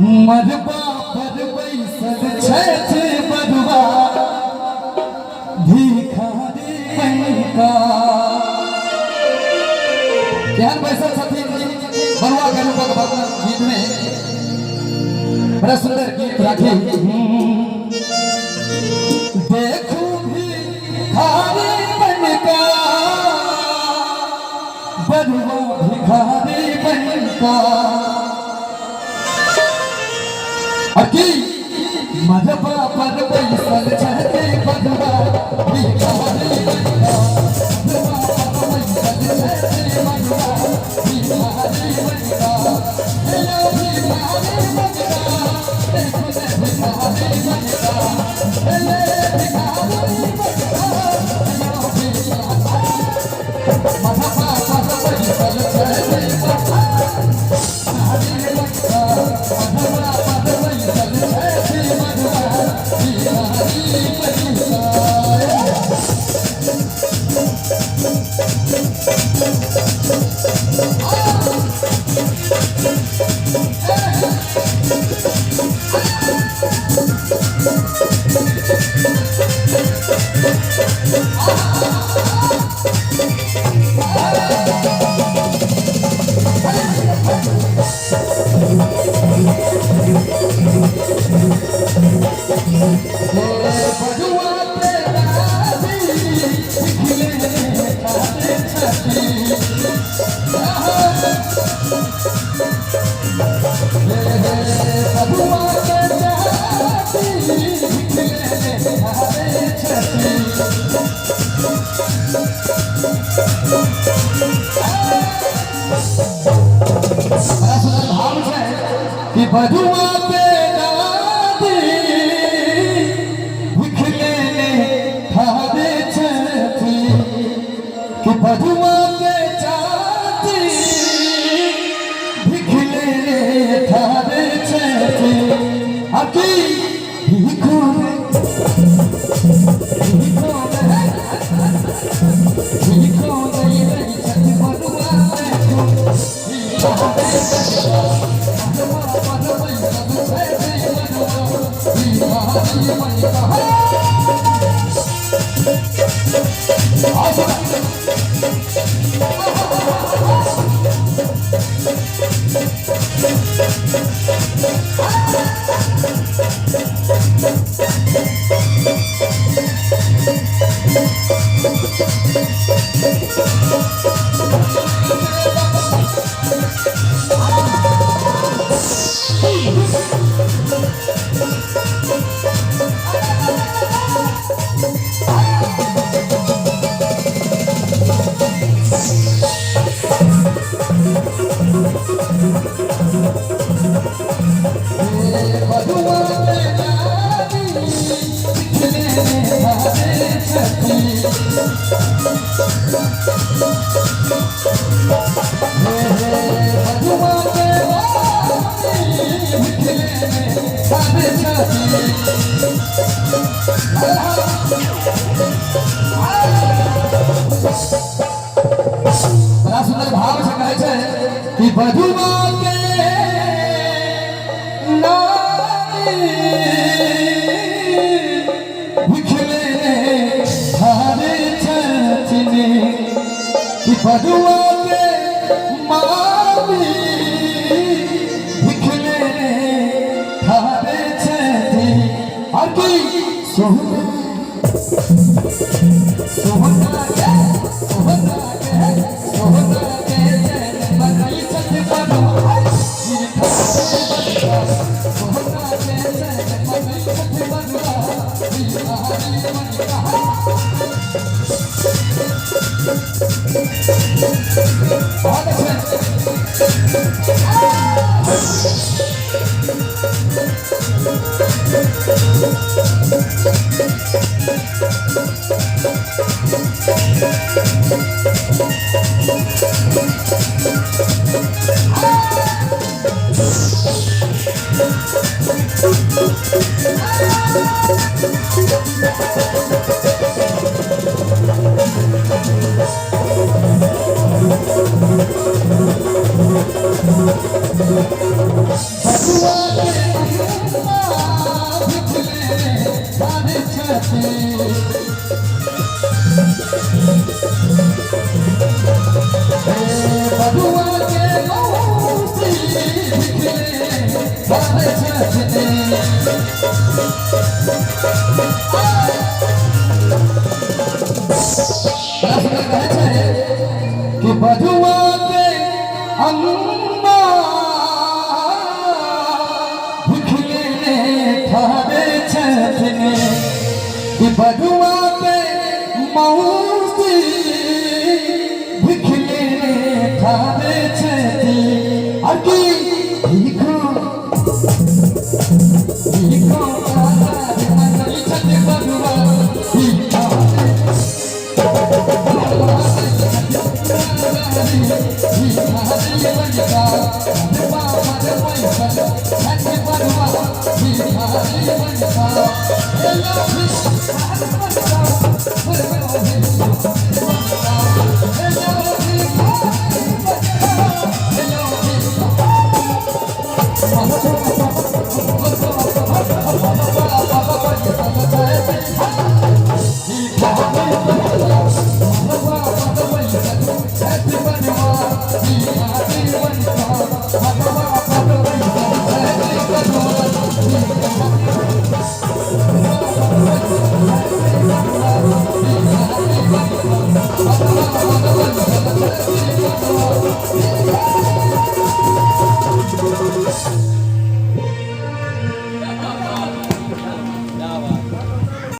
मरबा पर बैसल छथि बरुआ भिखारी बनका। केहन बैसल छथिन बरुआ के रूपक वर्णन गीत में बड़ा सुंदर गीत राखी। देखू भिखारी बनका, बरुआ भिखारी बनका। और की मरबा पर बैसल छथि बरुआ भिखारी बनका, मरबा पर बैसल छथि बरुआ भिखारी बनका। हेलो भिखारी बनका, देखो ने भिखारी बनका, हेले भिखारी बनका, हेलो भिखारी। मरबा पर बैसल छथि बरुआ भिखारी बनका, मरबा पर बैसल छथि बरुआ भिखारी बनका। बरुआ के दादी लिखले ठारे छथि, बरुआ के दादी लिखले ठारे छथि। बड़ा सुंदर भाव छै कि बरुआ के दादी लिखले ठारे छथि, कि बरुआ के चाची लिखले ठारे छथि। आ की भिखो भिखो भिखो नहीं रही छथि बरुआ देखू भिखारी बनका, मरबा पर बैसल छथि बरुआ भिखारी बनका। आओ सुना। बरुआ के दादी लिखले ठारे छथि, बरुआ के दादी लिखले ठारे छथि। बड़ा सुंदर भाव से कहै छै कि बरुआ के नानी लिखले ठारे छथिन, कि बरुआ के मामी लिखले ठारे छथि। और की सोहना सोहना के सोहना के सोहना के चैन बनई छथि बरुआ भिखारी बनका, सोहना के चैन बनई छथि बरुआ भिखारी बनका। बहुत अच्छे। बरुआ के अम्मा भुखले ने ठाड़े छथिन कि बरुआ के मौसी भुखले ने ठाड़े छथिन और की भीखो भीखो छथि बरुआ भीखो